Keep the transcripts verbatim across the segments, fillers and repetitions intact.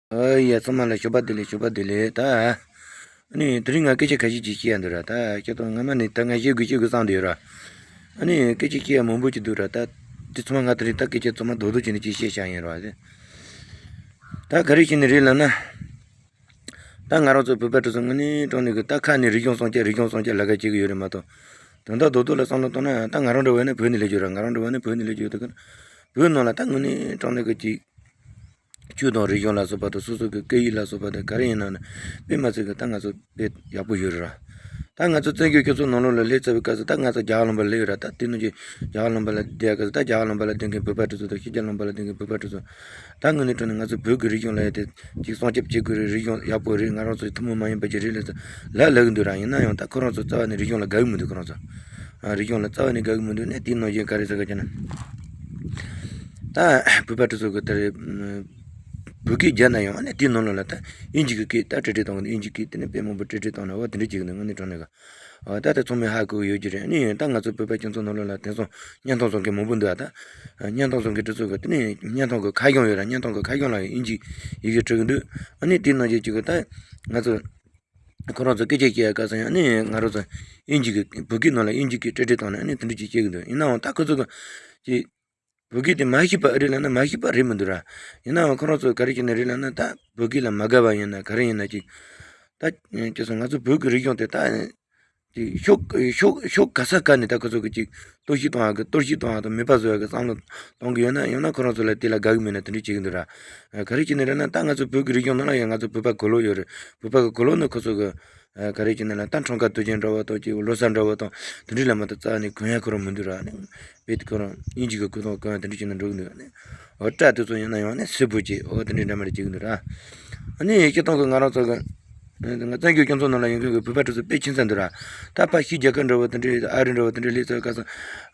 ཨ་ཡ། ཚང་མ་ལ་ཞོགས་པ་བདེ་ལེགས། ཞོགས་པ་བདེ་ལེགས། ད་ཨ་ནི་དེ་རིང་ང་སྐད་ཆ་ཁ་ཤས་ཅིག་བཤད་ཡ་འདུག་ར། ད་ཁྱེད་ཚོ་སྔ་མ་ནས་ད་ང་བཤད་དགོས་བཤད་དགོས་བསམ་བསྡད་ཡོད་ར། ཨ་ནི་སྐད་ཆ་བཤད་ཡ་མང་པོ་ཅིག་འདུག་ར། ད་དེ་ཚང་མ་ང་དེ་རིང་ད་སྐད་ཆ་ཚང་མ་རྡོག་རྡོག་བྱས་ནས་ཅིག་བཤད་བཞག་ཡིན་ར། ད་ག་རེ་བྱས་ནས་རེད་ལབ་ན། ད་ང་རང་ཚོ་བོད་པ་དེ་ཚོ་དངོས་གནས་དྲང་གནས་ཀྱི་ད་ཁ་ནས་རིག་གཞུང་སྲུང་སྐྱོབ་རིག་གཞུང་སྲུང་སྐྱོབ་ལབ་ཀ་བྱེད་ཀྱི་ཡོད་རེད་མ་གཏོགས། དོན་དག་རྡོག་རྡོག་ལ་བསམ་བློ་བཏང་ན་ད་ང་རང་འདྲ་བོ་ཡིན་ན་བོད་ནས་སླེབས་ཡོད་ར། ང་རང་འདྲ་བོ་ཡིན་ན་བོད་ནས་སླེབས་ཡོད་དུས་ཀྱི་བོད་ནང་ལ་ད་དངོས་གནས་དྲང་གནས་ཀྱི་ཅིག་ཆོས་དང་རིག་གཞུང་ལ་སོགས་པ་དང་སོ་སོ་གི་སྐད་ཡིག་ལ་སོགས་པ་དང་ག་རེ་ཡིན་ན་ནི་དཔེ་མ་ཚད་ཀྱི་ད་ང་ཚོ་དཔེ་ཡག་པོ་ཡོད་རེད་ར། ད་ང་ཚོ་བཙན་བྱོལ་སྤྱི་ཚོགས་ནང་ལོགས་ལ་སླེབས་ཚར་བའི་སྐབས་སུ་ད་ང་ཚོ་རྒྱ་གར་ལུང་པ་སླེབས་ཡོད་ར། ད་དེ་ནང་གི་རྒྱ་གར་ལུང་པ་ལ་བསྡད་སྐབས་སུ་ད་རྒྱ་གར་ལུང་པ་ལ་བསྡད་མཁན་བོད་པ་དེ་ཚོ་དང་ཕྱི་རྒྱལ་ལུང་པ་ལ་བསྡད་མཁན་བོད་པ་དེ་ཚོ། ད་དངོས་གནས་དྲང་གནས་ང་ཚོ་བོད་ཀྱི་རིག་གཞུང་ལ་ཡ་དེ་ཅིག་སྲུང་སྐྱོབ་བྱེད་དགོས་རེད། རིག་གཞུང་ཡག་པོ་རེད། ང་རང་ཚོའི་ཐུན་མོང་མ་ཡིན་པ་ཅིག་རེད་ལབ་ལབ་གི་འདུག་ར། ཡིན་ན་ཡང་ད་ཁོ་རང་ཚོ་རྩ་བ་ནས་རིག་གཞུང་ལ་དགའ་གི་མི་འདུག་ཁོ་རང་ཚོ། ཨ། རིག་གཞུང་ལ་རྩ་བ་ནས་དགའ་གི་མི་འདུག་ནས་དེའི་ནང་བཞིན་ག་རེ་ཟེར་ག་ཅེ་ན། ད་བོད་པ་དེ་ཚོ་གི་ད་རེད། བོད་སྐད་རྒྱབ་ན་ཡང་ནས་དེའི་ནང་ལོགས་ལ་ད་དབྱིན་ཇི་གི་སྐད་ད་ཏྲེ་ཏྲེ་གཏོང་གི་འདུག་དབྱིན་ཇི་སྐད་དེ་ནས་དཔེ་མང་པོ་ཏྲེ་ཏྲེ་གཏོང་ན་འོ་དེ་འདྲ་བྱེད་གི་འདུག་དངོས་གནས་དྲང་གནས་གི། འོ་ད་ད་ཚང་མས་ཧ་གོ་ཡོད་ཀྱི་རེད། ཨ་ནི་ད་ང་ཚོ་བོད་པ་སྤྱི་ཚོགས་ནང་ལོགས་ལ་དེང་སང་བརྙན་ཐུང་བཟོ་མཁན་མང་པོ་འདུག་ཨ། ད་བརྙན་ཐུང་བཟོ་མཁན་དེ་ཚོ་གི་དེ་ནས་བརྙན་ཐུང་གི་ཁ་གཞུང་ཡོད་ར། བརྙན་ཐུང་གི་ཁ་གཞུང་ལ་ཡང་དབྱིན་ཇི་ཡི་གེ་བྲིས་གི་འདུག་ཨ་ནི་དེ་ནང་བཞིན་གཅིག་གི་ད་ང་ཚོ་ཁོ་རང་ཚོ་སྐད་ཆ་བཤད་ཡ་སྐབས་སུ་ཡང་ཨ་ནི་ང་རང་ཚོ་དབྱིན་ཇི་གི་བོད་སྐད་ནང་ལ་དབྱིན་ཇི་སྐད་ཏྲེ་ཏྲེ་བཏང་ནས་ཨ་ནི་དེ་འདྲ་ཅིག་བཤད་གི་འདུག་ཡིན་ནའང་ད་ཁོ་ཚོ་གི་ཅིག་བོད་སྐད་དེ་མ་ཤེས་པ་རེད་ལབ་ན་མ་ཤེས་པ་རེད་མི་འདུག་ར། ཡིན་ནའང་ཁོ་རང་ཚོ་ག་རེ་བྱས་ནས་རེད་ལབ་ན། ད་བོད་སྐད་ལ་མ་དགའ་བ་ཡིན་ན་ག་རེ་ཡིན་ན་ཅིག་ད་ཅི་སོང་ང་ཚོ་བོད་ཀྱི་རིག་གཞུང་དེ་ད་ཅིག་ཤོག་ཤོག་ཤོག་ག་ས་ག་ནས་ད་ཁོ་ཚོ་གི་ཅིག་གཏོར་བཤིག་གཏོང་ཡག་གི་གཏོར་བཤིག་གཏོང་ཡག་དང་མེད་པ་བཟོ་ཡག་གི་བསམ་བློ་གཏོང་གི་ཡོད་ན། ཡང་ན་ཁོ་རང་ཚོ་ལ་དེ་ལ་དགའ་གི་མེད་ན་དེ་འདྲ་བྱེད་ཀྱི་འདུག་ར། ག་རེ་བྱས་ནས་རེད་ན་ད་ང་ཚོ་བོད་ཀྱི་རིག་གཞུང་ནང་ལ་ཡང་ང་ཚོ་བོད་པ་གོ་ལོག་ཡོད་རེད། བོད་པ་གི་གོ་ལོག་ནི་ཁོ་ཚོ་གི་ག་རེ་བྱས་ནས་ལ་ད་འཁྲུངས་སྐར་དུས་ཆེན་འདྲ་བོ་དང་ཅིག་ལོ་གསར་འདྲ་བོ་དང་དེ་འདྲ་ལ་མ་གཏོགས་རྩ་བ་ནས་གོན་ཡག་ཁོ་རང་མི་འདུག་ར། ཨ་ནི་བེད་ཁོ་རང་དབྱིན་ཇི་གི་གོས་ཐུང་གོན་ཡག་དེ་འདྲ་བྱས་ནས་འགྲོ་གི་འདུག་ཨ་ནི་འོ་སྐྲ་དེ་ཚོ་ཡིན་ན་ཡང་ནི་སིལ་བུ་བྱས་འོ་དེ་འདྲ་འདྲ་མ་འདྲ་བྱེད་ཀྱི་འདུག་ར། ཨ་ནི་སྤྱིར་བཏང་གི་ང་རང་ཚོ་གི་ང་བཙན་བྱོལ་སྤྱི་ཚོགས་ནང་ལ་ཡོང་མཁན་གྱི་བོད་པ་དེ་ཚོ་དཔེ་ཁྱད་མཚར་འདུག་ར། ད་ཕར་ཕྱིའི་རྒྱལ་ཁབ་འདྲ་བོ་དེ་འདྲའི་ཨ་རི་འདྲ་བོ་དེ་འདྲའི་སླེབས་ཚར་སྐབས་སུ་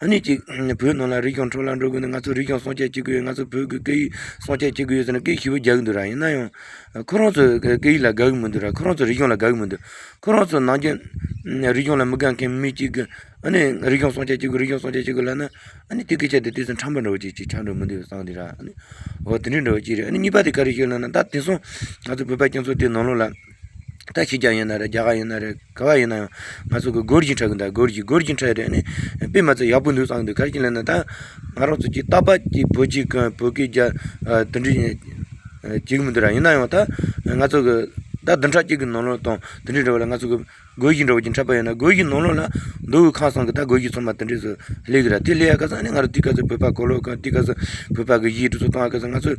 ཨ་ནི་ཅིག་བོད་ནང་ལ་རིག་གཞུང་འཕྲོ་བརླག་འགྲོ་གི་འདུག་ང་ཚོ་རིག་གཞུང་སྲུང་སྐྱོབ་བྱེད་དགོས་ཡོད། ང་ཚོ་བོད་ཀྱི་སྐད་ཡིག་སྲུང་སྐྱོབ་བྱེད་དགོས་ཡོད་ཟེར་ནས་སྐད་ཞེ་པོ་རྒྱག་གི་འདུག་ར། ཡིན་ན་ཡང་ཁོ་རང་ཚོ་སྐད་ཡིག་ལ་དགའ་གི་མི་འདུག་ར། ཁོ་རང་ཚོ་རིག་གཞུང་ལ་དགའ་གི་མི་འདུག་ཁོ་རང་ཚོ་ནང་ཆོས་རིག་གཞུང་ལ་མི་དགའ་མཁན་མི་གཅིག་གིས་ཨ་ནི་རིག་གཞུང་སྲུང་སྐྱོབ་བྱེད་དགོས། རིག་གཞུང་སྲུང་སྐྱོབ་བྱེད་དགོས་ལབ་ན་ཨ་ནི་དེ་སྐད་ཆ་དེ་དུས་སུ་ཁྲམ་པ་འདྲ་བོ་ཅིག་ཅིག་ཆགས་འགྲོ་མི་འདུག་བསམ་གི་ར། ཨ་ནི་འོ་དེ་འདྲ་འདྲ་བོ་ཅིག་རེད། ཨ་ནི་གཉིས་པ་དེ་ག་རེ་ཤོད་ལབ་ན། ད་དེང་སང་ང་ཚོ་བོད་པ་སྤྱི་ཚོགས་དེ་ནང་ལོགས་ལ་ད་ཕྱི་རྒྱལ་ཡིན་ན་རེད། རྒྱ་གར་ཡིན་ན་རེད། ག་བ་ཡིན་ན་ཡང་ང་ཚོ་གི་སྒོར་གཞས་འཁྲབ་གི་འདུག་སྒོར་གཞས་སྒོར་གཞས་འཁྲབ་རེད། ཨ་ནི་དཔེ་མ་ཚད་ཡག་པོ་འདུག་བསམ་གི་འདུག་ག་རེ་ཅིག་ལབ་ན་ད་ང་རང་ཚོ་ཅིག་རྟག་པར་ཅིག་བོད་གཞས་གོན་བོད་སྐད་རྒྱག་དེ་འདྲ་བྱེད་གི་མི་འདུག་ར། ཡིན་ན་ཡང་ད་ང་ཚོ་གི་ད་བདུན་ཕྲག་གཅིག་གི་ནང་ལོགས་དང་དེ་འདྲའི་འདྲ་བོ་ལ་ང་ཚོ་གི་སྒོར་གཞས་འདྲ་བོ་ཅིག་འཁྲབ་པ་ཡིན་ན་སྒོར་གཞས་ནང་ལོགས་ལ་མདོ་དབུས་ཁམས་གསུམ་གི་ད་སྒོར་གཞས་ཚང་མ་དེ་འདྲས་སུ་སླེབས་གི་ར། དེ་སླེབས་ཡ་ག་ས་ནས་ང་རང་དེ་ག་ཚོད་བོད་པ་གོ་ལོག་གང་དེ་ག་ཚོད་བོད་པ་གི་གཞས་དེ་ཚོ་བཏང་ཡ་ག་ས་ང་ཚོ་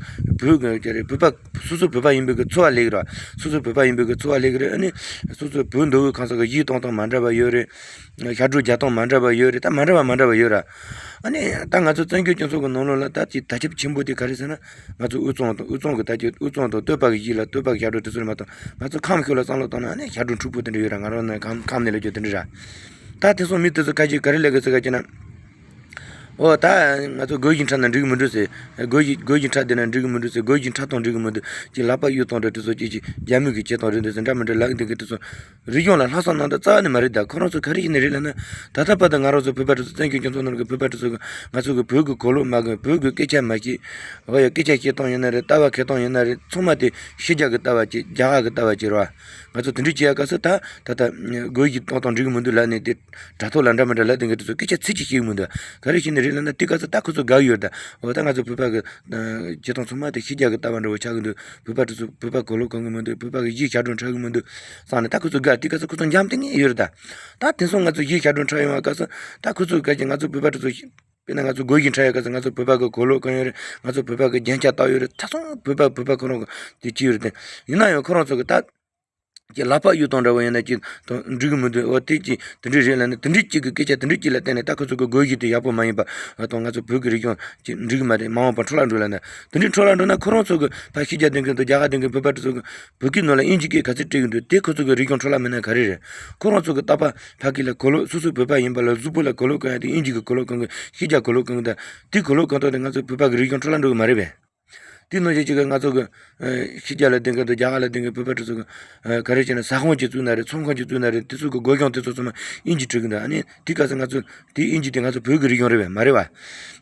བོད་གི་ཅི་རེད། བོད་པ་སོ་སོ་བོད་པ་ཡིན་པའི་གི་ཚོར་བ་སླེབས་གི་ར། སོ་སོ་བོད་པ་ཡིན་པའི་གི་ཚོར་བ་སླེབས་གི་རེད། ཨ་ནི་སོ་སོ་བོད་མདོ་དབུས་ཁམས་གསུམ་གི་གཞས་གཏོང་སྟངས་མ་འདྲ་བ་ཡོད་རེད། ཞབས་བྲོ་རྒྱག་སྟངས་མ་འདྲ་བ་ཡོད་རེད། ད་མ་འདྲ་བ་མ་འདྲ་བ་ཡོད་ར། ཨ་ནི་ད་ང་ཚོ་བཙན་བྱོལ་སྤྱི་ཚོགས་ཀྱི་ནང་ལོགས་ལ་ད་ཅིག་དར་ཁྱབ་ཆེན་པོ་དེ་ག་རེ་ཟེར་ན། ང་ཚོ་དབུས་གཙང་དང་དབུས་གཙང་གི་ད་ཅིག་དབུས་གཙང་དང་སྟོད་པ་གི་གཞས་ལ་སྟོད་པ་གི་ཞབས་བྲོ་དེ་ཚོ་རེད་མ་གཏོགས། ང་ཚོ་ཁམས་ཤོད་ལ་བསམ་བློ་བཏང་ན་ཨ་ནི་ཞབས་བྲོ་འཁྲུག་པོ་དེ་འདྲ་ཡོད་ར། ང་རང་ནི་ཁམས་ཁམས་ནས་སླེབས་རྒྱུ་དེ་འདྲ་ར། ད་དེང་སང་མི་དེ་ཚོ་ཁ་ཅིག་ག་རེ་ལབ་གི་ཟེར་ག་ཅེ་ན། ཨོ་ད་ང་ཚོ་སྒོར་གཞས་འཁྲབ་ན་འགྲིག་གི་མི་འདུག་ཟེར། སྒོར་གཞས་སྒོར་གཞས་འཁྲབ་བསྡད་ན་འགྲིག་གི་མི་འདུག་ཟེར། སྒོར་གཞས་འཁྲབ་སྟངས་འགྲིག་གི་མི་འདུག་ཅིག་ལག་པ་གཡུག་སྟངས་འདྲ་དེ་ཚོ་ཅིག་ཅིག་རྒྱ་མི་གི་བྱེད་སྟངས་རེད་འདུག་ཟེར་འདྲ་མི་འདྲ་ལབ་གི་འདུག་གི་དེ་ཚོ། རིག་གཞུང་ལ་ལྷག་བསམ་གནང་སྟངས་རྩ་བ་ནས་མ་རེད་ད། ཁོ་རང་ཚོ་ག་རེ་བྱས་ནས་རེད་ལབ་ན། ད་ལྟ་བར་དུ་ང་རང་ཚོ་བོད་པ་དེ་ཚོ་བཙན་བྱོལ་སྤྱི་ཚོགས་ནང་གི་བོད་པ་དེ་ཚོ་གི་ང་ཚོ་གི་བོད་ཀྱི་གོ་ལོག་མ་གི་བོད་ཀྱི་སྐད་ཆ་མ་ཤེས། འོ་ཡ་སྐད་ཆ་བཤད་སྟངས་ཡིན་ན་རེད། ལྟ་བ་འཁྱེར་སྟངས་ཡིན་ན་རེད། ཚང་མ་དེ་ཕྱི་རྒྱལ་གི་ལྟ་བ་ཅིག་རྒྱ་གར་གི་ལྟ་བ་ཅིག་རེད་བ། ང་ཚོ་དེ་འདྲ་བྱེད་ཡ་སྐབས་སུ་ད་ད་ལྟ་སྒོར་གཞས་གཏོང་སྟངས་འགྲིག་གི་མི་འདུག་ལབ་ནས་དེ་དྲ་ཐོག་ལ་འདྲ་མི་འདྲ་ལབ་དེ་གི་དེ་ཚོ་སྐད་ཆ་ཚིག་གཅིག་བཤད་གི་མི་འདུག་ག་རེ་བྱས་ནས་རེད་ལབ་ན་དེ་སྐབས་སུ་ད་ཁོ་ཚོ་དགའ་གི་ཡོད་ད། འོ་ད་ང་ཚོ་བོད་པ་གི་བྱེད་སྟངས་ཚང་མ་དེ་ཕྱི་རྒྱལ་གི་ལྟ་བ་འདྲ་བོ་ཆགས་གི་འདུག་བོད་པ་དེ་ཚོ་བོད་པ་གོ་ལོག་གོན་གི་མི་འདུག་བོད་པ་གི་གཞས་ཞབས་བྲོ་འཁྲབ་གི་མི་འདུག་བསམ་ནས་ད་ཁོ་ཚོ་དགའ། དེ་ག་ཚོད་ཁོ་ཚོ་འཇམ་ཐིང་ངེ་ཡོད་རེད་ད། ད་དེང་སང་ང་ཚོ་གཞས་ཞབས་བྲོ་འཁྲབ་ཡོང་བ་ག་ས་ད་ཁོ་ཚོ་ག་ཅིག་ང་ཚོ་བོད་པ་དེ་ཚོ་དཔེར་ན་ང་ཚོ་སྒོར་གཞས་འཁྲབ་ཡོང་ག་ས་ང་ཚོ་བོད་པ་གི་གོ་ལོག་གོན་ཡོད་རེད། ང་ཚོ་བོད་པ་གི་རྒྱན་ཆ་བཏགས་ཡོད་རེད། ད་སང་བོད་པ་བོད་པ་ཁོ་རང་གི་དེ་ཅི་ཡོད་རེད་དེ། ཡིན་ན་ཡང་ཁོ་རང་ཚོ་གི་ད་ཀྱི་ལག་པ་གཡུག་སྟངས་འདྲ་བོ་ཡིན་ན་ཅིག་དང་འགྲིག་གི་མི་འདུག་འོ་དེ་ཅིག་དེ་འདྲ་རེད་ལབ་ནས་དེ་འདྲ་ཅིག་གི་སྐད་ཆ་དེ་འདྲ་ཅིག་ལ་བརྟེན་ནས་ད་ཁོ་ཚོ་གི་སྒོར་གཞས་དེ་ཡག་པོ་མ་ཡིན་པ་དང་ང་ཚོ་བོད་ཀྱི་རིག་གཞུང་ཅིག་འགྲིག་གི་མ་རེད། མ་འོངས་པ་འཕྲོ་བརླག་འགྲོ་ལབ་ནས་དེ་འདྲ་འཕྲོ་བརླག་འགྲོ་ན་ཁོ་རང་ཚོ་གི་ཕ་ཕྱི་རྒྱལ་སྡོད་མཁན་དང་རྒྱ་གར་སྡོད་མཁན་བོད་པ་དེ་ཚོ་གི་བོད་སྐད་ནང་ལ་དབྱིན་ཇི་སྐད་ག་ཚོད་བྲིས་གི་འདུག་དེ་ཁོ་ཚོ་གི་རིག་གཞུང་འཕྲོ་བརླག་མིན་ན་ག་རེ་རེད། ཁོ་རང་ཚོ་གི་རྟག་པར་ཕ་གི་ལ་གོ་ལོག་སོ་སོ་བོད་པ་ཡིན་པ་ལ་གཟུགས་པོ་ལ་གོ་ལོག་གོན་ཡ་དེ་དབྱིན་ཇི་གི་གོ་ལོག་གོན་གི་ཕྱི་རྒྱལ་གོ་ལོག་གོན་གི་ད་དེ་གོ་ལོག་གོན་སྟངས་དེ་ང་ཚོ་བོད་པ་གི་རིག་གཞུང་འཕྲོ་བརླག་འགྲོ་གི་མ་རེད་པས། དེ་ནང་བཞིན་གཅིག་གི་ང་ཚོ་གི་ཕྱི་རྒྱལ་ལ་བསྡད་མཁན་དང་རྒྱ་གར་ལ་བསྡད་མཁན་བོད་པ་དེ་ཚོ་གི་ག་རེ་བྱས་ན་ཟ་ཁང་ཅིག་བཙུགས་ན་རེད། ཚོང་ཁང་ཅིག་བཙུགས་ན་རེད། དེ་ཚོ་གི་སྒོ་གཞུང་དེ་ཚོ་ཚང་མ་དབྱིན་ཇི་བྲིས་གི་འདུག་ཨ་ནི་དེ་ག་ས་ང་ཚོ་དེ་དབྱིན་ཇི་དེ་ང་ཚོ་བོད་ཀྱི་རིག་གཞུང་རེད་པས་མ་རེད་བ།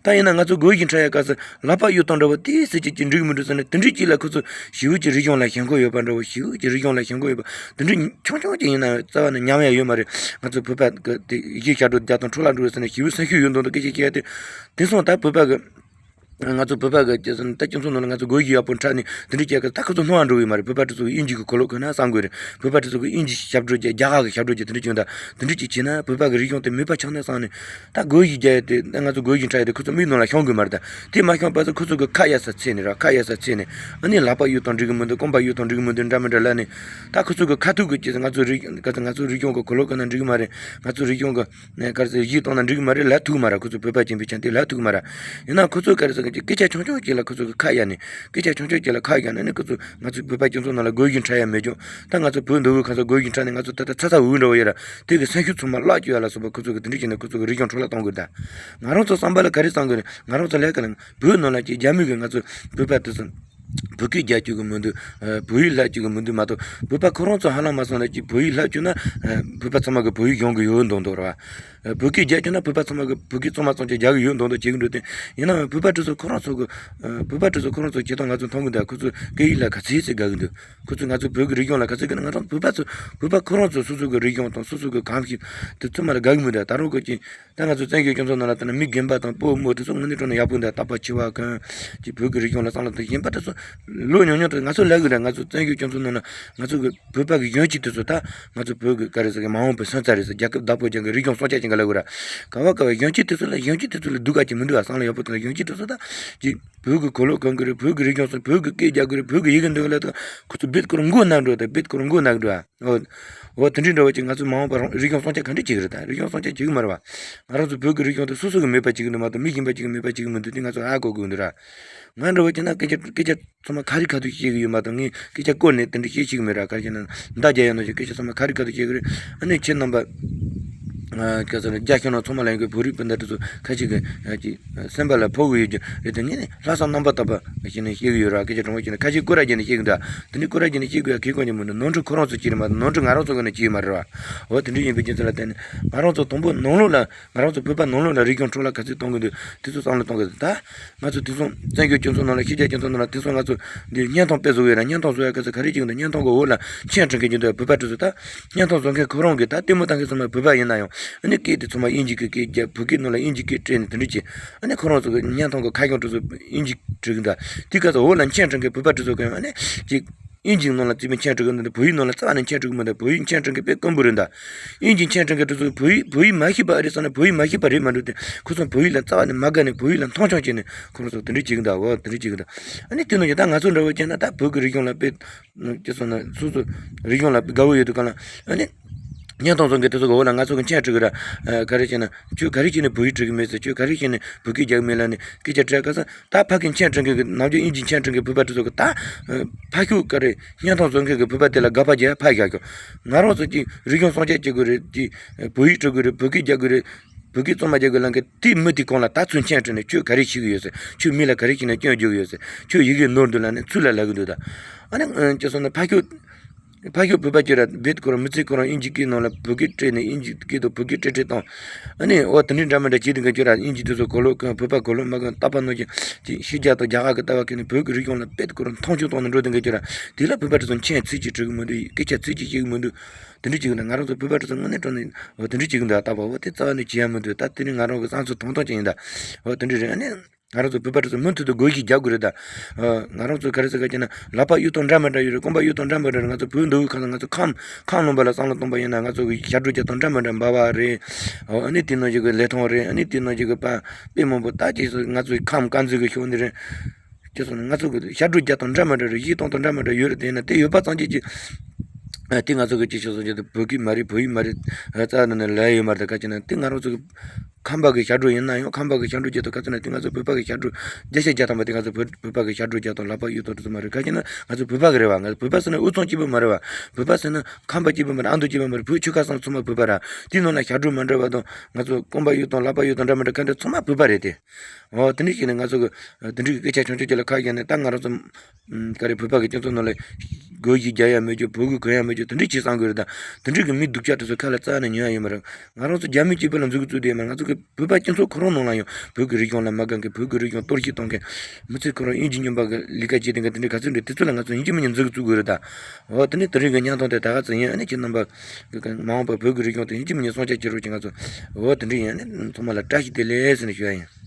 ད་ཡིན་ན་ང་ཚོ་སྒོ་ཡི་འཕྲད་ཡ་སྐབས་སུ་ལག་པ་གཡུག་བཏང་འདྲ་བོ་དེ་ཟེར་གྱི་ཅིག་འགྲིག་མི་འདུག་ཟེར་ནས་དེ་འདྲའི་ཅིག་ལ་ཁོ་ཚོ་ཞི་བོ་གྱི་རིག་གཞུང་ལ་ཞེན་ཁོག་ཡོད་པ་འདྲ་བོ། ཞི་བོ་གྱི་རིག་གཞུང་ལ་ཞེན་ཁོག་ཡོད་པ་དེ་འདྲའི་ཆུང་ཆུང་ཅིག་ཡིན་ན་རྩ་བ་ནས་ཉམས་ཡ་ཡོད་མ་རེད། ང་ཚོ་བོད་པ་གི་དེ་གཞིས་ཆགས་འགྲོ་རྒྱ་དང་འཕྲོ་བརླག་འགྲོ་ཟེར་ནས་ཞི་བོའི་སེམས་ཤུགས་ཡོད་མདོག་མདོག་སྐད་ཆ་བཤད་ཡ་དེ། དེང་སང་ད་བོད་པ་གི་ང་ཚོ་བོད་པ་གི་སྤྱི་ཚོགས་ད་སྤྱི་ཚོགས་ནང་ལ་ང་ཚོ་སྒོ་ཡི་ཡག་པོ་འཕྲད་ནས་དེ་འདྲ་བྱས་ཀ་ད་ཁོ་ཚོ་སྣང་བ་འགྲོ་གི་མ་རེད། བོད་པ་དེ་ཚོ་གི་དབྱིན་ཇི་གི་གོ་ལོག་གི་ན་བསམ་དགོས་རེད། བོད་པ་དེ་ཚོ་གི་དབྱིན་ཇི་ཞབས་བྲོ་རྒྱག་རྒྱ་གར་གི་ཞབས་བྲོ་རྒྱག་དེ་འདྲ་བྱུང་ད་དེ་འདྲ་ཅིག་བྱས་ན་བོད་པ་གི་རིག་གཞུང་དེ་མེད་པ་ཆགས་ནས་བསམ་ནས་ད་སྒོ་ཡི་རྒྱག་ཡ་དེ་ད་ང་ཚོ་སྒོ་ཡི་འཕྲད་ཡ་དེ་ཁོ་ཚོ་མིག་ནང་ལ་ཤོང་དགོས་མ་རེད། ད་དེ་མ་ཤོང་བར་དུ་ཁོ་ཚོ་གི་ཁ་གཡར་ས་འཚོལ་ནས་ར་ཁ་གཡར་ས་འཚོལ་ནས་ཨ་ནི་ལག་པ་གཡུག་བཏང་འགྲིག་གི་མི་འདུག་རྐང་པ་གཡུག་བཏང་འགྲིག་གི་མི་འདུག་འདྲ་མི་འདྲ་ལབ་ནས་ད་ཁོ་ཚོ་གི་ཁ་ཐུག་གི་ཅིག་ང་ཚོ་རིག་ང་ཚོ་རིག་གཞུང་གི་གོ་ལོག་གི་ན་འགྲིག་གི་མ་རེད། ང་ཚོ་རིག་གཞུང་གི་ནས་ག་རེ་ཟེར་གཞས་གཏོང་ན་འགྲིག་གི་མ་རེད་ལབ་ཐུབ་ཀྱི་མ་རེད། ཁོ་ཚོ་བོད་པ་ཡིན་པའི་ཆ་དེ་ལབ་ཐུབ་ཀྱི་མ་རེད། ཡིན་ན་ཁོ་ཚོ་ག་རེ་ཟེར་གི་སྐད་ཆ་ཆུང་ཆུང་ཅིག་ལ་ཁོ་ཚོ་གི་ཁ་གཡར་ནས་སྐད་ཆ་ཆུང་ཆུང་ཅིག་ལ་ཁ་གཡར་ནས་ནི་ཁོ་ཚོ་ང་ཚོ་བོད་པ་སྤྱི་ཚོགས་ནང་ལ་སྒོ་ཡི་འཕྲད་ཡ་མེད་ཀྱང་ད་ང་ཚོ་བོད་མདོ་དབུས་ཁམས་གསུམ་སྒོ་ཡི་འཕྲད་ནས་ང་ཚོ་ད་ལྟ་ཚ་ཚ་འུར་འུར་འདྲ་བོ་ཡོད་ར་དེ་གི་སེམས་ཤུགས་ཚང་མ་བརླག་བཅུག་ཡ་ལ་སོགས་པ་ཁོ་ཚོ་གི་དེ་འདྲ་བྱས་ནས་ཁོ་ཚོ་གི་རིག་གཞུང་འཕྲོ་བརླག་གཏོང་དགོས་རེད། ད་ང་རང་ཚོ་བསམ་པ་ལ་ག་རེ་བསམ་དགོས་རེད། ང་རང་ཚོ་ལས་ཀ་ལ་བོད་ནང་ལ་ཅིག་རྒྱ་མི་གི་ང་ཚོ་བོད་པ་དེ་ཚོ་བོད་སྐད་རྒྱག་བཅུག་གི་མི་འདུག་ཨ། བོད་ཡིག་ལབ་བཅུག་གི་མི་འདུག་མ་གཏོགས་བོད་པ་ཁོ་རང་ཚོ་ཧ་ལམ་མ་སོང་ན་ཅིག་བོད་ཡིག་ལབ་བཅུག་ན། ཨ། བོད་པ་ཚང་མ་གི་བོད་ཡིག་སྦྱང་གི་ཡོད་མདོག་མདོག་རེད་བ། ཨ། བོད་སྐད་རྒྱག་བཅུག་ན་བོད་པ་ཚང་མ་གི་བོད་སྐད་གཙང་མ་གཙང་ཆེ་རྒྱག་གི་ཡོད་མདོག་མདོག་བྱེད་ཀྱི་འདུག་དེ་ཡིན་ནའང་བོད་པ་དེ་ཚོ་ཁོ་རང་ཚོ་གི། ཨ། བོད་པ་དེ་ཚོ་ཁོ་རང་ཚོ་བྱེད་སྟངས་ང་ཚོ་མཐོང་གི་འདུག་ཁོ་ཚོ་སྐད་ཡིག་ལ་ག་ཚད་ཙམ་དགའ་གི་འདུག་ཁོ་ཚོ་ང་ཚོ་བོད་ཀྱི་རིག་གཞུང་ལ་ག་ཚད་དགའ་ན་ང་རང་བོད་པ་ཚོ་བོད་པ་ཁོ་རང་ཚོ་སོ་སོ་གི་རིག་གཞུང་དང་སོ་སོ་གི་གོམས་གཤིས་དེ་ཚང་མ་ལ་དགའ་གི་མི་འདུག་ད་རུང་ཁོ་ཅིག་ད་ང་ཚོ་བཙན་བྱོལ་སྤྱི་ཚོགས་ནང་ལ་ལྟ་ན་མི་རྒན་པ་དང་སྤོ་བོ་མོ་དེ་ཚོ་དངོས་གནས་དྲང་གནས་ཡག་པོ་འདུག་རྟག་པར་འཆི་བ་གོན་གྱི་བོད་ཀྱི་རིག་གཞུང་ལ་བསམ་བློ་དང་གཞན་པ་དེ་ཚོ་ལོ་ཉུང་ཉུང་དུ་ང་ཚོ་ལབ་གི་རེད། ང་ཚོ་བཙན་བྱོལ་སྤྱི་ཚོགས་ནང་ན་ང་ཚོ་གི་བོད་པ་གི་གཞོན་སྐྱེས་དེ་ཚོ་ད་ང་ཚོ་བོད་ཀྱི་ག་རེ་ཟེར་གི་མ་འོངས་པའི་སོན་རྩ་རེད་ཟེར། རྒྱལ་ཁབ་བདག་པོ་རྒྱག་གི་རིག་གཞུང་སྲུང་སྐྱོབ་བྱེད་གི་ལབ་གི་རེད། ག་བ་ག་བ་གཞོན་སྐྱེས་དེ་ཚོ་ལ་གཞོན་སྐྱེས་དེ་ཚོ་ལ་སྡུག་ག་ཅིག་མི་འདུག་ཨ། བསམ་བློ་ཡག་པོ་དང་གཞོན་སྐྱེས་དེ་ཚོ་ད་ཅིག་བོད་ཀྱི་གོ་ལོག་གོན་གི་རེད། བོད་ཀྱི་རིག་གཞུང་སྲུང་བོད་ཀྱི་སྐད་རྒྱག་གི་རེད། བོད་ཀྱི་ཡི་གེ་འདོན་གི་ལབ་ད་ཁོ་ཚོ་བེད་ཀོར་མགོ་ནག་འགྲོ། ད་བེད་ཀོར་མགོ་ནག་འགྲོ་ཨ། འོ། འོ་དེ་འདྲའི་འདྲ་བོ་ཅིག་ང་ཚོ་མ་འོངས་པར་རིག་གཞུང་སྲུང་སྐྱོབ་ག་འདྲ་བྱེད་གི་རེད། ད་རིག་གཞུང་སྲུང་སྐྱོབ་བྱེད་གི་མ་རེད་བ། ང་རང་ཚོ་བོད་ཀྱི་རིག་གཞུང་དེ་སོ་སོ་གི་མེད་པ་བྱེད་གི་འདུག་མ་གཏོགས་མི་གཞན་པ་ཅིག་གི་མེད་པ་བྱེད་གི་མི་འདུག་དེ་ང་ཚོ་ཧ་གོ་དགོས་འདུག་ར། ང་འདྲ་བོ་བྱས་ན་སྐད་ཆ་སྐད་ཆ་ཚང་མ་ཁ་རི་ཁ་ཐུག་བཤད་གི་ཡོད་མ་གཏོགས་ངས་སྐད་ཆ་བསྐོར་ནས་དེ་འདྲ་བཤད་ཤེས་གི་མེད་ར། ག་རེ་བྱས་ན་མདའ་རྒྱག་ཡ་ནང་བཞིན་སྐད་ཆ་ཚང་མ་ཁ་རི་ཁ་ཐུག་བཤད་གི་རེད། ཨ་ནི་ཁྱེད་རྣམ་པ། ཨ། ག་ཟེར་ན་རྒྱ་ཁྱོད་རང་ཚང་མ་ལ་ཡོད་གི་བོད་རིགས་སྤུན་ཟླ་དེ་ཚོ་ཁ་ཅིག་གི་ཨ་ཅིག་སེམས་པ་ལ་ཕོག་གི་ཡོད་རྒྱུ་རེད་དེ། ངས་ནི་ལྷག་བསམ་རྣམ་པར་དག་པ་བྱས་ནས་བཤད་གི་ཡོད་ར། སྐད་ཆ་དྲང་པོ་བྱས་ནས་ཁ་ཅིག་སྐོར་ར་བྱས་ནས་བཤད་གི་འདུག་དེ་ནི་སྐོར་ར་བྱས་ནས་བཤད་དགོས་ཡ་གལ་གང་ཡང་མི་འདུག་ནོར་འཁྲུལ་ཁོ་རང་ཚོ་གཅིག་རེད་མ་གཏོགས་ནོར་འཁྲུལ་ང་རང་ཚོ་གི་ནི་གཅིག་མ་རེད་བ། འོ་དེ་འདྲ་ཡིན་པའི་རྒྱུ་མཚན་ལ་བརྟེན་ནས་ང་རང་ཚོ་དང་པོ་ནང་ལོགས་ལ་ང་རང་ཚོ་བོད་པ་ནང་ལོགས་ལ་རིག་གཞུང་འཕྲོ་བརླག་ག་ཚོད་གཏོང་གི་འདུག་དེ་ཚོ་བསམ་བློ་གཏོང་གི་འདུག་ད་ང་ཚོ་དེང་སང་བཙན་བྱོལ་སྤྱི་ཚོགས་ནང་ལ་ཕྱི་རྒྱལ་སྤྱི་ཚོགས་ནང་ལ་དེང་སང་ང་ཚོ་འདི་བརྙན་ཐུང་དཔེ་བཟོ་གི་ཡོད་ར། བརྙན་ཐུང་བཟོ་ཡ་ག་ཚོད་ག་རེ་བྱེད་ཀྱི་འདུག་བརྙན་ཐུང་གི་འོག་ལ་མཆན་འབྲི་མཁན་ཅིག་འདུག་བོད་པ་དེ་ཚོ་ད་བརྙན་ཐུང་བཟོ་མཁན་ཁོ་རང་གིས་ད་ལྟད་མོ་ལྟ་མཁན་ཚང་མ་བོད་པ་ཡིན་ན་ཡང་ཨ་ནི་སྐད་དེ་ཚང་མ་དབྱིན་ཇི་གི་སྐད་རྒྱག་བོད་སྐད་ནང་ལ་དབྱིན་ཇི་སྐད་བྲིས་ནས་དེ་འདྲ་བྱས། ཨ་ནི་ཁོ་རང་ཚོ་གི་བརྙན་ཐུང་གི་ཁ་བྱང་དེ་ཚོ་དབྱིན་ཇི་བྲིས་གི་འདུག་དེ་ག་ཚོད་འོག་ལ་མཆན་འབྲི་མཁན་བོད་པ་དེ་ཚོ་གི་ཨ་ནི་ཅིག་དབྱིན་ཇིའི་ནང་ལ་རྩིས་མེད་མཆན་འབྲི་གི་འདུག་བོད་ཡིག་ནང་ལ་རྩ་བ་ནས་མཆན་འབྲི་གི་མི་འདུག་བོད་ཡིག་མཆན་འབྲི་མཁན་དཔེ་དཀོན་པོ་རེད་འདུག་དབྱིན་ཇིའི་མཆན་འབྲི་མཁན་དེ་ཚོ་བོད་ཡིག་བོད་ཡིག་མ་ཤེས་པ་རེད་བསམ་ན་བོད་ཡིག་མ་ཤེས་པ་རེད་མ་འགྲོ་དེ། ཁོ་ཚོ་བོད་ཡིག་ལ་རྩ་བ་ནས་མ་དགའ་ནས་བོད་ཡིག་ལ་མཐོང་ཆུང་བྱས་ནས་ཁོ་རང་ཚོ་དེ་འདྲ་བྱེད་གི་འདུག་འོ་དེ་འདྲ་བྱེད་གི་འདུག་ཨ་ནི་དེ་ནང་བཞིན་ད་ང་ཚོ་འདྲ་བོ་བྱས་ན་ད་བོད་ཀྱི་རིག་གཞུང་ལ་དཔེ་སྐྱེ་སོང་ན་སོ་སོ་རིག་གཞུང་ལ་དགའ་བོ་ཡོད་དུས་གང་ལ་ཨ་ནི། བརྙན་ཐུང་བཟོ་མཁན་དེ་ཚོ་གི་འོག་ལ་ང་ཚོ་གི་མཆན་འབྲི་གི་ར། ཨ། ག་རེ་བྱས་ན་ཁྱོད་ག་རེ་བྱས་ནས་བོད་ཡིག་འབྲི་གི་མེད་ཟེར། ཁྱོད་ག་རེ་བྱས་ནས་བོད་སྐད་རྒྱག་གི་མེད་ལབ་ནས་སྐད་ཆ་དྲིས་ག་ས་ད་ཕ་གི་མཆན་འབྲི་མཁན་གི་ནམ་རྒྱུན་དབྱིན་ཇིའི་མཆན་འབྲི་མཁན་བོད་པ་དེ་ཚོ་གི་ད། ཨ། ཕ་ཤུག་ག་རེ་བརྙན་ཐུང་བཟོ་མཁན་གི་བོད་པ་དེ་ལ་དགག་པ་རྒྱག་ཕར་བཞག་ཤོག་ང་རང་ཚོ་གི་རིག་གཞུང་སྲུང་སྐྱོབ་བྱེད་དགོས་རེད། ཅིག་བོད་ཡིག་འབྲི་དགོས་རེད། བོད་སྐད་རྒྱག་དགོས་རེད། བོད་སྐད་གཙང་མ་རྒྱག་དགོས་ལབ་མཁན་དེ་མི་དེ་གོང་ལ་ད་ཚུར་མཆན་བྲིས་ནས་ཁྱོད་ག་རེ་བྱེད་གི་ཡོད་ཟེར། ཁྱོད་མི་ལ་ག་རེ་བྱས་ནས་སྐྱོན་བརྗོད་གི་ཡོད་ཟེར། ཁྱོད་ཡི་གེ་ནོར་འདུག་ལབ་ནས་ཚུར་ལ་ལབ་གི་འདུག་ད་ཨ་ནི་སྐྱེ་སོང་ན་ཕ་ཤུག་ཕ་ཤུག་བོད་པ་ཁྱོད་ར་བེད་ཁོ་རང་མི་ཚེ་ཁོ་རང་དབྱིན་ཇི་སྐད་ནང་ལ་བོད་སྐད་བྲིས་ནས་དབྱིན་ཇི་སྐད་དུ་བོད་སྐད་བྲིས་བྲིས་བཏང་། ཨ་ནི་འོ་དེ་འདྲའི་འདྲ་མི་འདྲ་བྱེད་དུས་ཁྱོད་ར་དབྱིན་ཇི་དེ་ཚོ་གོ་ལོག་གི་བོད་པ་གོ་ལོག་མ་གི་ལྟ་བ་ནང་བཞིན་ཅིག་ཕྱི་རྒྱལ་དང་རྒྱ་གར་གི་ལྟ་བ་ཁྱེར་ནས་བོད་ཀྱི་རིག་གཞུང་ལ་བེད་ཁོ་རང་མཐོང་ཆུང་བཏང་ནས་འགྲོ་དུས་ཁྱོད་ར་དེ་ལ་བོད་པ་དེ་ཚོ་མཆན་ཚིག་གཅིག་འབྲི་གི་མི་འདུག་སྐད་ཆ་ཚིག་གཅིག་བཤད་གི་མི་འདུག་དེ་འདྲ་བྱེད་གི་འདུག་ང་རང་ཚོ་བོད་པ་དེ་ཚོ་དངོས་གནས་དྲང་གནས་འོ་དེ་འདྲ་བྱེད་གི་འདུག་ལྟ་བ་འོ་དེ་རྩ་བ་ནས་བྱེད་ཡ་མི་འདུག་ད་དེ་ནི་ང་རང་གི་བསམ་ཚུལ་དོན་དག་ཅིག་ཡིན་ད། འོ་དེ་འདྲ་རེད། ཨ་ནི། ང་རང་ཚོ་བོད་པ་དེ་ཚོ་མུ་མཐུད་དུ་སྒོ་ཕྱེ་རྒྱག་དགོས་རེད་ད། ཨ། ང་རང་ཚོ་ག་རེ་ཟེར་ག་ཅེ་ན་ལག་པ་གཡུག་སྟངས་འདྲ་མི་འདྲ་ཡོད་རེད། རྐང་པ་གཡུག་སྟངས་འདྲ་མི་འདྲ་རེད། ང་ཚོ་བོད་མདོ་དབུས་ཁམས་ཚང་ང་ཚོ་ཁམས་ཁམས་ལུང་པ་ལ་བསམ་བློ་གཏོང་པ་ཡིན་ན་ང་ཚོ་གི་ཞབས་བྲོ་རྒྱག་སྟངས་འདྲ་མི་འདྲ་འབའ་བ་རེད། ཨོ་ཨ་ནི་དེ་ནང་བཞིན་གི་ལི་ཐང་རེད། ཨ་ནི་དེ་ནང་བཞིན་གི་པ་དཔེ་མང་པོ་ད་ཅེས་སོ་ང་ཚོ་ཁམས་དཀར་མཛེས་གི་ཕྱོགས་འདི་རེད། ཅེས་སོ་ན་ང་ཚོ་གི་ཞབས་བྲོ་རྒྱག་སྟངས་འདྲ་མི་འདྲ་རེད། གཞས་གཏོང་སྟངས་འདྲ་མི་འདྲ་ཡོད་རེད། དེ་ཡིན་ན་དེ་ཡོད་པ་ཙམ་གྱིས་ཅི་ཨ་དེ་ང་ཚོ་གི་ཅི་ཅེས་སོ་ཅེ་དེ་བོད་སྐད་མ་རེད། བོད་ཡིག་མ་རེད། རྩ་ནས་ནས་ལབ་ཡོད་མ་རེད། ད་ག་ཅེ་ན་དེ་ང་རང་ཚོ་གི་ཁམས་པ་གི་ཞབས་བྲོ་ཡིན་ན་ཡང་ཁམས་པ་གི་ཞབས་བྲོ་རྒྱག་དུས་ག་ཚོད་ན་དེ་ང་ཚོ་བོད་པ་གི་ཞབས་བྲོ་བརྒྱ་ཆ་བརྒྱ་ཐམ་པ་དེ་ང་ཚོ་བོད་བོད་པ་གི་ཞབས་བྲོ་རྒྱག་དང་ལག་པ་གཡུག་དང་དེ་ཚོ་མ་རེད། ག་ཅི་ན་ང་ཚོ་བོད་པ་གི་རེད་བ། ང་ཚོ་བོད་པ་ཟེར་ན་དབུས་གཙང་སྐྱིད་པོ་མ་རེད་བ། བོད་པ་ཟེར་ན་ཁམས་པ་སྐྱིད་པོ་མ་རེད། ཨ་མདོ་སྐྱིད་པོ་མ་རེད། བོད་ཆོལ་ཁ་གསུམ་ཚང་མ་བོད་པ་ར། དེའི་ནང་ལ་ཞབས་བྲོ་མ་འདྲ་བ་དང་ང་ཚོ་རྐང་པ་གཡུག་དང་ལག་པ་གཡུག་དང་འདྲ་མི་འདྲ་ག་འདྲ་ཚང་མ་བོད་པ་རེད་དེ། འོ་དེ་འདྲ་བྱས་ནས་ང་ཚོ་གི་དེ་འདྲའི་སྐད་ཆ་ཆུང་ཆུང་ཅིག་ལ་ཁ་གཡར་ནས་ད་ང་རང་ཚོ་ག་རེ་བོད་པ་གི་སྤྱི་ཚོགས་ནང་ལ་སྒོར་གཞས་རྒྱག་ཡ་མེད་རྒྱུ། བོད་གོས་གོན་ཡ་མེད་རྒྱུ། དེ་འདྲའི་བྱས་བསམ་དགོས་རེད། ད་དེ་འདྲའི་གི་མི་སྡུག་ཅག་དེ་ཚོ་ཁ་ལ་རྩ་ནས་ཉན་ཡ་ཡོད་མ་རེད། ང་རང་ཚོ་རྒྱ་མི་སྐྱིད་པོ་ལ་འཛུལ་གི་བཙུགས་དེ་ཡོད་མ་རེད། ང་ཚོ་གི་བོད་པ་སྤྱི་ཚོགས་ཁོ་རང་ནང་ལ་ཡང་བོད་ཀྱི་རིག་གཞུང་ལ་མ་དགའ་མཁན། བོད་ཀྱི་རིག་གཞུང་གཏོར་བཤིག་གཏོང་མཁན། མི་ཚེ་ཁོ་རང་གཡུལ་འགྱེད་སྨྱོན་པ་གི་ལས་ཀ་བྱེད་དེ་མཁན་དེ་འདྲའི་ག་ཚོད་འདྲ་དེ་ཚོ་ལ་ང་ཚོ་ཡིན་གཅིག་མིན་གཉིས་འཛུལ་གི་བཙུགས་དགོས་རེད་ད། འོ་དེ་ནས་དེ་རིང་གི་བརྙན་ཐུང་དེ་ད་ག་ཚོད་ཡིན། ཨ་ནི་ཁྱེད་རྣམ་པ་གི་མ་འོངས་པ་བོད་ཀྱི་རིག་གཞུང་དེ་ཡིན་གཅིག་མིན་གཉིས་སྲུང་སྐྱོབ་བྱེད་རོགས་གྱིས། ང་ཚོ་འོ་དེ་འདྲ་ཡིན། ཨ་ནི་ཚང་མ་ལ་བཀྲ་ཤིས་བདེ་ལེགས་ཟེར་ནས་ཞུ་ཡ་ཡིན།